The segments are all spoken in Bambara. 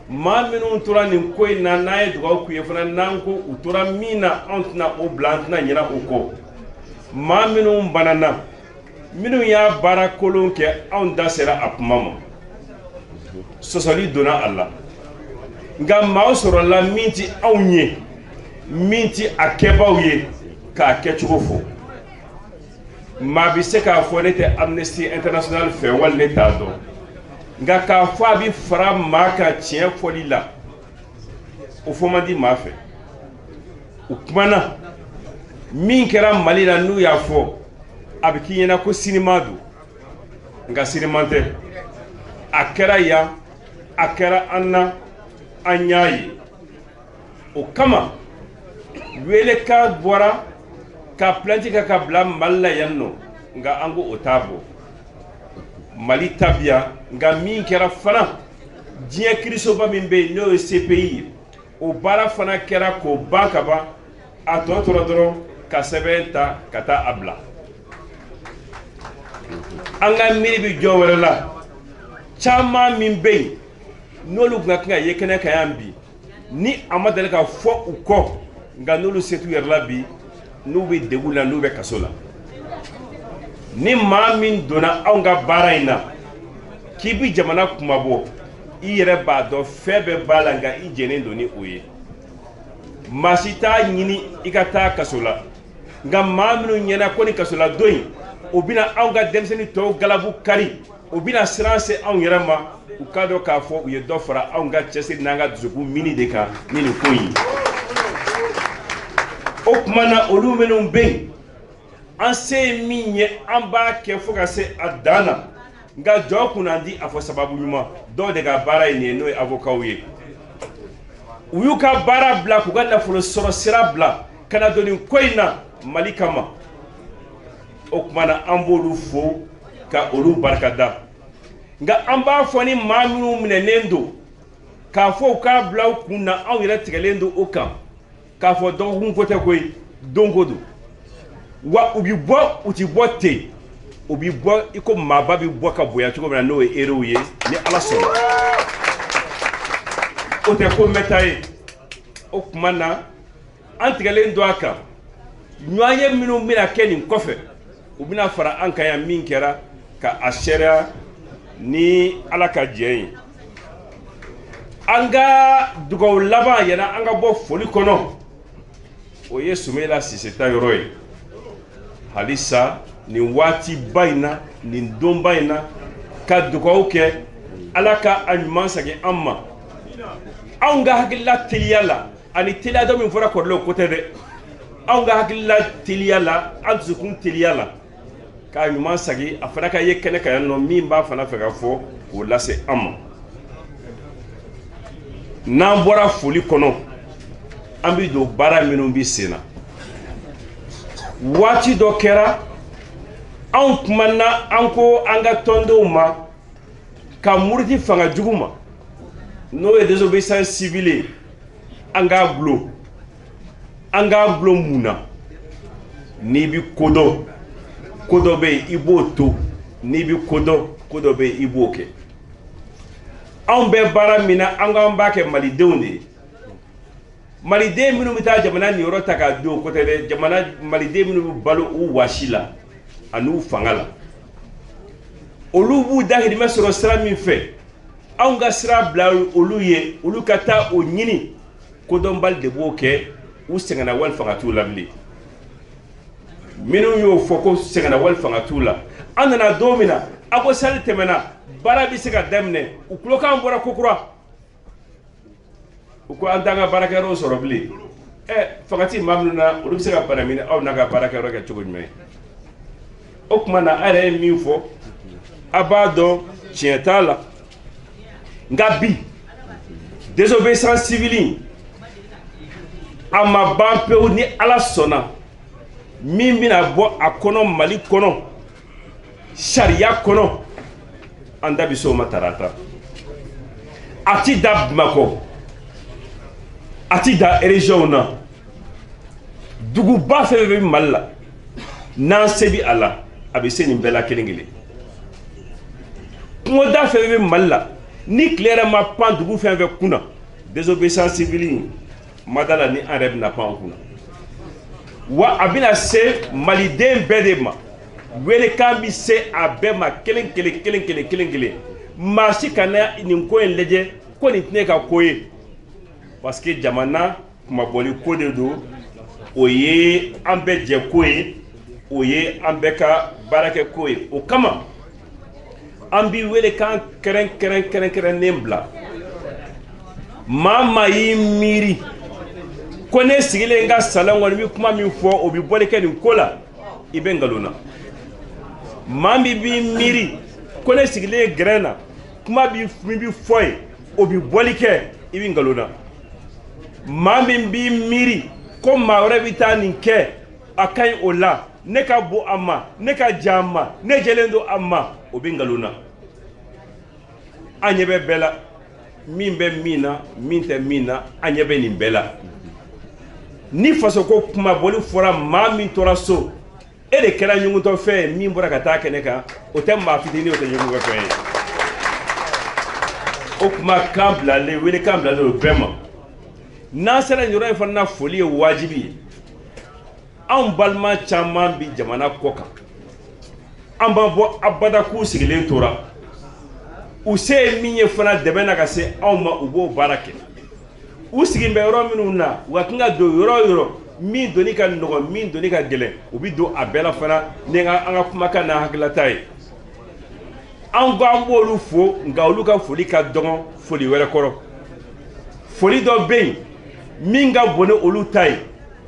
Maa minnu tora nin ko in na, n'an ye dugawu k'u ye fana, n'an ko u tora min na, anw tɛna o bila, an tɛna ɲinɛ o kɔ. Maa minnu banana, minnu y'a baara kolon kɛ, anw da sera a kuma ma, sɔsɔli donna a la. Nka maaw sɔrɔla min ti anw ye, min ti a kɛbaaw ye, k'a kɛcogo fɔ. Maa bɛ se k'a fɔ ne tɛ Amnesty International fɛ wali ne t'a dɔn, nka k'a fɔ a bɛ fara maa kan tiɲɛ fɔli la, o fɔ man di maa fɛ. U kumana min kɛra Mali la, n'u y'a fɔ a bɛ k'i ɲɛna ko sinima don, nka sinima tɛ. A kɛra yan, a kɛra an na, an y'a ye. O kama welekan bɔra ka plainte kɛ ka bila Mali la yan nɔ, nka an ko o t'a bɔ. Mali ta bi yan, nka min kɛra fana, diɲɛ kirisoba min bɛ yen, n'o ye CPI ye, o baara fana kɛra k'o ban ka ban. A tɔ tora dɔrɔn ka sɛbɛn ta ka taa a bila. An ka miiri bɛ jɔ wɛrɛ la. Caman min bɛ yen, n'olu tun ka kan ka ye kɛnɛ kan yan bi, ni a ma deli ka fɔ u kɔ, nka n'olu se t'u yɛrɛ la bi, n'u bɛ degun la, n'u bɛ kaso la. Ni maa min donna anw ka baara in na k'i bi jamana kumabɔ, i yɛrɛ b'a dɔn fɛn bɛɛ b'a la, nka i jɛnnen don ni o ye. Maa si t'a ɲini i ka taa kaso la, nka maa minnu ɲɛna ko ni kasola don in, o bɛna anw ka denmisɛnnin tɔw galabu kari, o bɛna siran se anw yɛrɛ ma, u k'a dɔn k'a fɔ u ye dɔ fara anw ka cɛsiri n'an ka dusukun mini de kan ni nin ko in ye. O tuma na, olu minnu bɛ yen, an se ye min ye, an b'a kɛ fo ka se a dan na. Nka jɔ kunna di a fɔ sababu ɲuman dɔw de ka baara ye nin ye, n'o ye avocats ye. U y'u ka baara bila k'u ka nafolo sɔrɔ sira bila ka na don nin ko in na Mali kama. O tuma na, an b'olu fo ka olu barikada. Nka an b'a fɔ ni maa minnu minɛnen don, k'a fɔ u k'a bila u kun na, anw yɛrɛ tigɛlen don o kan, k'a fɔ dɔgɔkun ko tɛ koyi, don ko don. Wa u bi bɔ, u ti bɔ ten, u bi bɔ i ko maaba bi bɔ ka bonya cogo min na, n'o ye erew ye, ni Ala sɔnna. O tɛ ko mɛta ye. O tuma na, an tigɛlen don a kan. Ɲɔgɔn ye minnu bɛna kɛ nin kɔfɛ, u bɛna fara an kan yan min kɛra ka a seereya ni Ala ka jɛ ye. An ka dugawu laban yɛrɛ, an ka bɔ foli kɔnɔ, o ye Sumela Sise ta yɔrɔ ye. Halisa nin waatiba in na, nin donba in na, ka dugawu kɛ Ala ka a ɲuman segin an ma. Anw ka hakilila teliya la, ani teliya dɔ min fɔra kɔrɔlen, o ko tɛ dɛ. Anw ka hakilila teliya la, an dusukun teliya la, k'a ɲuman segin a fana ka ye kɛnɛ kan yan nɔ, min b'a fana fɛ ka fɔ k'o lase an ma. N'an bɔra foli kɔnɔ, an bɛ don baara minnu bɛ sen na. Waati dɔ kɛra, anw kumana, an ko an ka tɔndenw ma ka muruti fanga jugu ma, n'o ye désobéissance civile ye, an k'a gulon. An k'a gulon mun na? N'i bi ko dɔn, ko dɔ bɛ yen, i b'o to. N'i bi ko dɔn, ko dɔ bɛ yen, i b'o kɛ. Anw bɛ baara min na, an ko an b'a kɛ malidenw de ye. Maliden minnu bɛ taa jamana niyɔrɔ ta k'a don o ko tɛ dɛ. Jamana maliden minnu bɛ balo u wasi la an'u fanga la, olu b'u dahirimɛ sɔrɔ sira min fɛ, anw ka sira bila olu ye, olu ka taa o ɲini. Kodɔnbali de b'o kɛ. U sɛgɛnna wali fanga t'u la bilen. Minnu y'o fɔ ko sɛgɛnna wali fanga t'u la, an nana don min na, a ko sali tɛmɛna, baara bɛ se ka daminɛ, u tulokan bɔra kokura, u ko an t'an ka baarakɛyɔrɔ sɔrɔ bilen. Ɛ, fanga ti maa minnu na, olu bɛ se ka bana minɛ aw n'a ka baarakɛyɔrɔ kɛ cogo jumɛn? O tuma na, a yɛrɛ ye min fɔ, a b'a dɔn tiɲɛ t'a la. Nka bi désobéissance civile, a ma ban pewu. Ni Ala sɔnna, min bɛna bɔ a kɔnɔ Mali kɔnɔ, sariya kɔnɔ, an da bɛ se o ma tarata. A ti da Bamakɔ, a ti da région na, duguba fɛn fɛn bɛ Mali la, n'an se bi a la, a bɛ se nin bɛɛ la kelen kelen. Kungoda fɛn fɛn bɛ Mali la, Ni tile yɛrɛ ma pan dugu fɛn fɛn kunna, désobéissance civile ma da la ni an yɛrɛ bɛna pan o kunna. Wa a bɛna se maliden bɛɛ de ma, welekan bɛ se a bɛɛ ma kelen kelen kelen kelen kelen kelen. Maa si kana nin ko in lajɛ ko nin tɛ ne ka ko ye, parce que jamana kumabɔli ko de don, o ye an bɛɛ jɛ ko ye, o ye an bɛɛ ka baarakɛ ko ye. O kama an bi welekan kɛrɛn kɛrɛn kɛrɛn kɛrɛnnen bila. Maa maa y'i miiri ko ne sigilen n ka salon kɔnɔ n bɛ kuma min fɔ o bɛ bɔli kɛ nin ko la, i bɛ nkalon na. Maa min b'i miiri ko ne sigilen gɛrɛn na kuma min bɛ fɔ yen o bɛ bɔli kɛ, i bɛ nkalon na. Maa min b'i miiri ko maa wɛrɛ bɛ taa nin kɛ a ka ɲi o la, ne ka bon a ma, ne ka jan a ma, ne jɛlen don a ma, o bɛ nkalon na. An ɲɛ bɛ bɛɛ la, min bɛ min na, min tɛ min na, an ɲɛ bɛ nin bɛɛ la. Ni fasoko kumabɔli fɔra, maa min tora so, e de kɛra ɲugutɔfɛn ye. Min bɔra ka taa kɛnɛ kan, o tɛ maa fitinin, o tɛ ɲugutɔfɛn ye. O kuma kan bilalen, welekan bilalen o bɛɛ ma. N'an sera nin yɔrɔ in fana na, foli ye wajibi ye. Anw balima caman bi jamana kɔ kan, an b'an bɔ abada k'u sigilen tora. U se ye min ye fana dɛmɛ na ka se anw ma, u b'o baara kɛ. U sigin bɛ yɔrɔ minnu na, u ka kan ka don yɔrɔ o yɔrɔ, min doni ka nɔgɔn, min doni ka gɛlɛn, u bɛ don a bɛɛ la fana ni an ka kumakan n'an hakililata ye. An ko an b'olu fo, nka olu ka foli ka dɔgɔn foli wɛrɛ kɔrɔ. Foli dɔ bɛ yen min ka bon ni olu ta ye,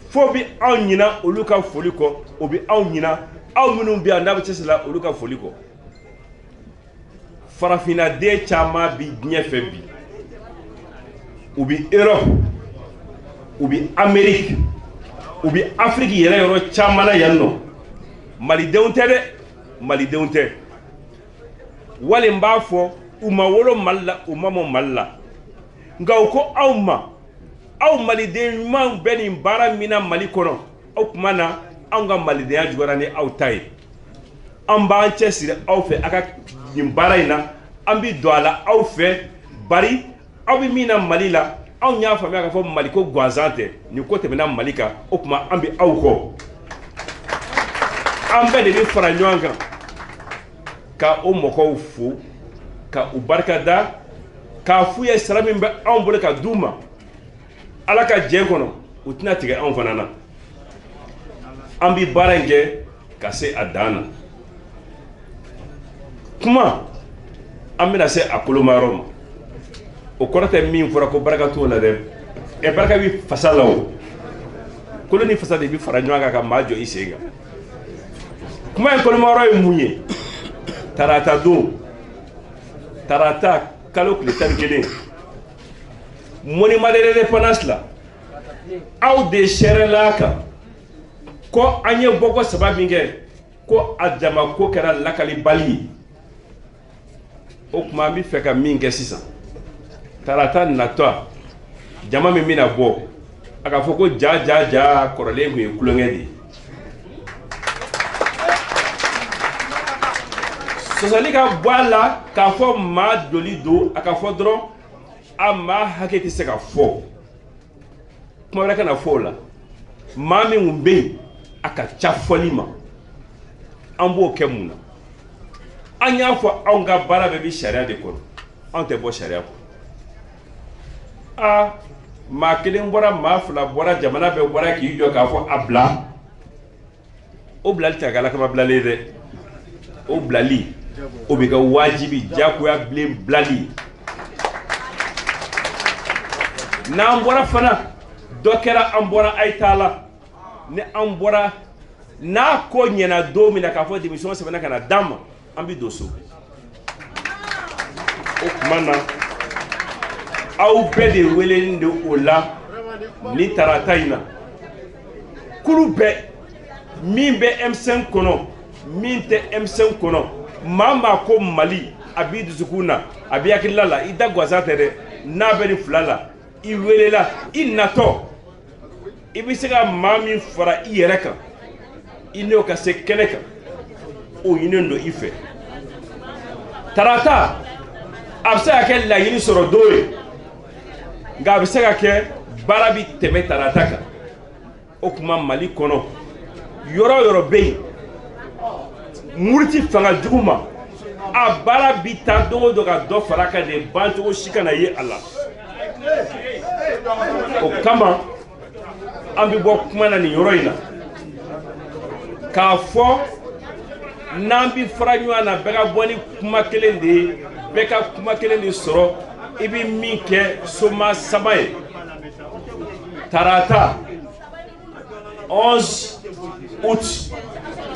fo bi anw ɲina olu ka foli kɔ, o bɛ anw ɲina aw minnu bɛ yan n'a bɛ cɛsiri la olu ka foli kɔ. Farafinnaden caman bi diɲɛ fɛ bi, u bi Europe, u bi Amérique, u bi Afrique yɛrɛ yɔrɔ caman na yan nɔ. Malidenw tɛ dɛ, malidenw tɛ. Wali n b'a fɔ, u ma wolo Mali la, u ma mɔ Mali la, nka u ko aw ma, aw maliden ɲumanw bɛ nin baara min na Mali kɔnɔ, aw tuma na anw ka malidenya juguyara ni aw ta ye. An b'an cɛsiri aw fɛ a ka nin baara in na, an bɛ don a la aw fɛ, bari aw bɛ min na Mali la, anw y'a faamuya k'a fɔ Mali ko gansan tɛ, nin ko tɛmɛna Mali kan, o tuma an bɛ aw kɔ. An bɛɛ de bɛ fara ɲɔgɔn kan ka o mɔgɔw fo, ka u barika da, k'a f'u ye sara min bɛ anw bolo ka d'u ma Ala ka jɛ kɔnɔ, u tɛna tigɛ anw fana na. An bɛ baara in kɛ ka se a dan na. Kuma an bɛna se a kolomayɔrɔ ma, o kɔrɔ tɛ min fɔra ko barika t'o la dɛ. Ɛ, barika bɛ fasa la, o kolo ni fasa de bɛ fara ɲɔgɔn kan ka maa jɔ i sen kan. Kuma in kolomayɔrɔ ye mun ye? Tarata don, tarata kalo tile 11, monument de l'indépendance la, aw de sɛrɛla kan ko an ye bɔko saba min kɛ, ko a jama ko kɛra lakalibali ye. O tuma an bɛ fɛ ka min kɛ sisan, tarata natɔ, jama min bɛna bɔ, a ka fɔ ko ja ja ja kɔrɔlen tun ye kulonkɛ de ye. Sɔsɔli ka bɔ a la k'a fɔ maa joli don, a ka fɔ dɔrɔn a maa hakɛ tɛ se ka fɔ, kuma wɛrɛ kana fɔ o la. Maa min kun bɛ yen, a ka ca fɔli ma. An b'o kɛ mun na? An y'a fɔ anw ka baara bɛɛ bɛ sariya de kɔnɔ, anw tɛ bɔ sariya kɔnɔ. Aa, maa kelen bɔra, maa fila bɔra, jamana bɛɛ bɔra k'i jɔ k'a fɔ a bila. O bilali tɛ ka kɛ Ala kama bilalen ye dɛ, o bilali o bɛ kɛ wajibi, diyagoya bilen bilali. N'an bɔra fana, dɔ kɛra, an bɔra a ye taa la. Ni an bɔra, n'a ko ɲɛna don min na k'a fɔ démission sɛbɛnna ka na d'an ma, an bɛ don so. O tuma na aw bɛɛ de welelen don o la ni tarata in na. Kulu bɛɛ, min bɛ M5 kɔnɔ, min tɛ M5 kɔnɔ, maa maa ko Mali a b'i dusukun na, a b'i hakilila la, i da gansan tɛ dɛ, n'a bɛ nin fila la, i welela, i natɔ, i bɛ se ka maa min fara i yɛrɛ kan, i n'o ka se kɛnɛ kan, o ɲininen don i fɛ. Tarata A bɛ se ka kɛ laɲini sɔrɔ don ye, nka a bɛ se ka kɛ baara bi tɛmɛ tarata kan. O tuma, Mali kɔnɔ, yɔrɔ o yɔrɔ bɛ yen muruti fanga jugu ma, a baara bi taa don o don ka dɔ fara a kan de, bancogo si kana ye a la. O kama, an bɛ bɔ kuma na nin yɔrɔ in na k'a fɔ n'an bi fara ɲɔgɔn na, bɛɛ ka bɔ ni kuma kelen de ye, bɛɛ ka kuma kelen de sɔrɔ. I bɛ min kɛ soma saba ye, tarata 11 août,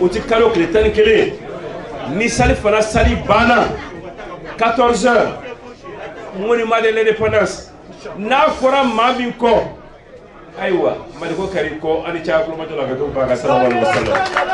o ti kalo tile 11, ni sali fana sali banna 14 heures, monument de l'Indépendance, n'a fɔra maa min kɔ, ayiwa, Maliko kari kɔ. Ani caya kulomajɔ la ka to ba ka salamu alaikum.